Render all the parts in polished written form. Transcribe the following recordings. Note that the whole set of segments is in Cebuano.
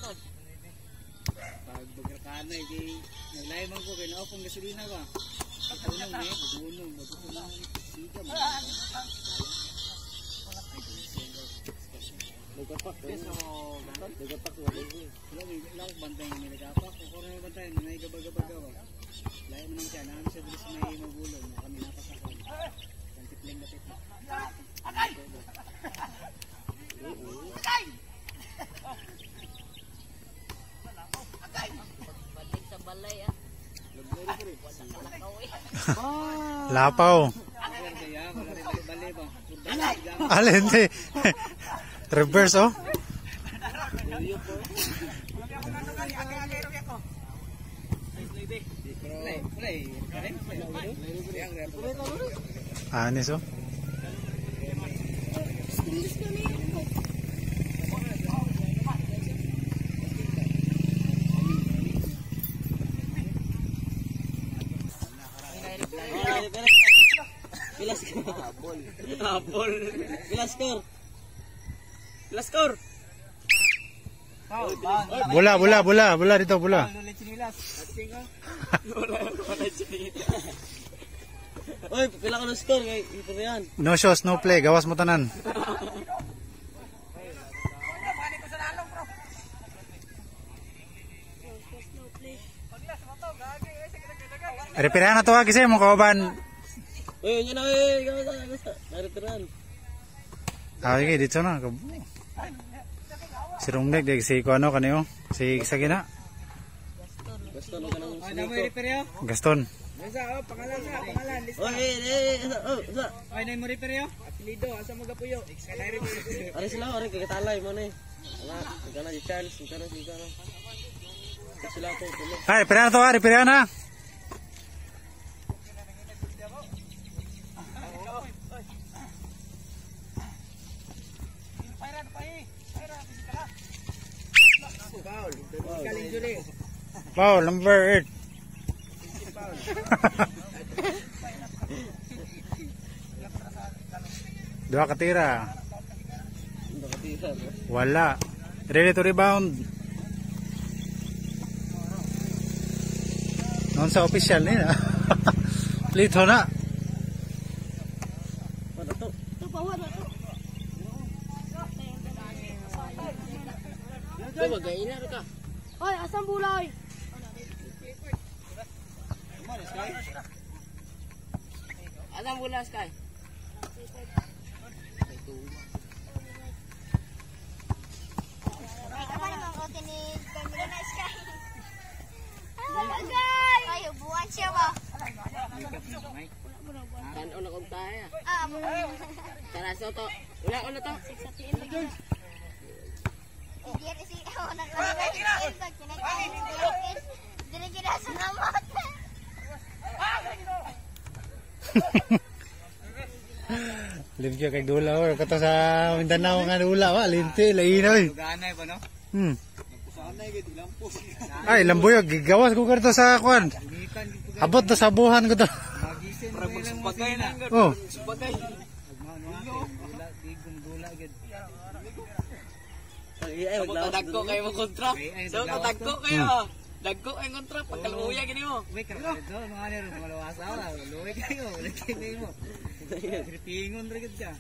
Pag bagarakanay kay naglay man ko kay naop ang gasolina ba. Unong eh, unong magutong siga man. Nagapak. Nagapak wala eh. Wala ko bantay nga may nagapak. Kung kung may bantay, may gabag-gabag ba. Layo man siya, naano siya bilis may magulong na kami napasakon. Kantipling dapit na. Balik sa balay ah. Lapaw. Alin si reverse oh. Anis oh. Apple. Pilaskor. Pilaskor. Bola, bola, bola, bola dito, bola. Oy, pila ka ng score kay ito na yan. No shows, no play. Gawas mo tanan. Repirahan na to ha kasi mong kauban. Oy, yun na oy, gawas gawas. Naritiran. Ah, sige, dito na. Si Rungnek, di si kuano kaniyo. Si Sagina. Basta no ka nang siniko. Gaston. Pangalan sa, pangalan. Oy, eh, eh, oh, sa. Ay, nay mo repair Apelido, asa mo gapuyo? Are sila, are kagatalay mo ni. Wala, kana si Charles, kana si kana. Sila ko tulo. Ay, repirahan na to ha, repirahan na. Foul, number 8. Dua katira. Nakatira. Wala. Ready to rebound. Noon sa official nila. Lito na. Wala to. Ito magaina ka. Oy, asan bola oy? Asan bola Sky? Ay, kapan naman ko tinig camera na Sky. Ay, ubuan siya ba? Kanon na kong tayo. Ah, Tara so to. Wala ko na to. hindi rin si ako nag-kinag. Dire gina sa kamot. Limpyo kay dula or kato sa Mindanao nga dula wa limpyo lain oy. Ganay ba no? Ay, lamboy gigawas ko karto sa kuan. Abot na sa buhan ko to. Oh. Ay, maglawas. Dagko kayo mo kontra. So dagko kayo. Dagko kayo kontra pagkaluya gini mo. Uy, karado, mga nero, mga lawasawa, luwi kayo, ulit kayo mo. Gripingon rin ka.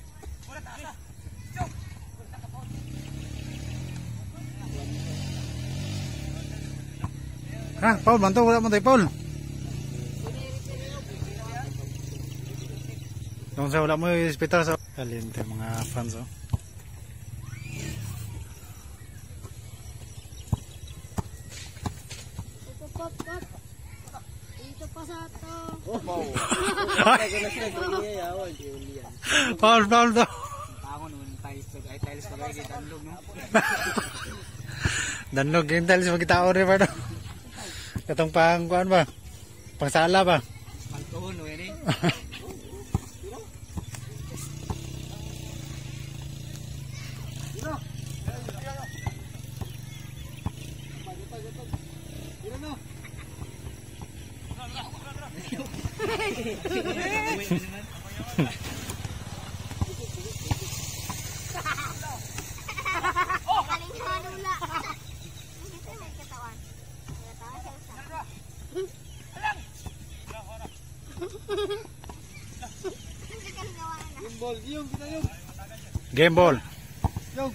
Ha, Paul, manto wala man tayo, Paul. Nung sa wala mo yung hospital sa Caliente mga fans oh. Ito pop pop. Ito pa sa to. Paul, Paul to. Tangon naman tiles ay tiles pa lagi danlog no. Danlog yung tiles magkitao rin pa no. Katong pang kuan ba? Pangsala ba? Paltuhon no yan eh. Kaling hanula. Ball, yung kita yung. Game ball. Yung.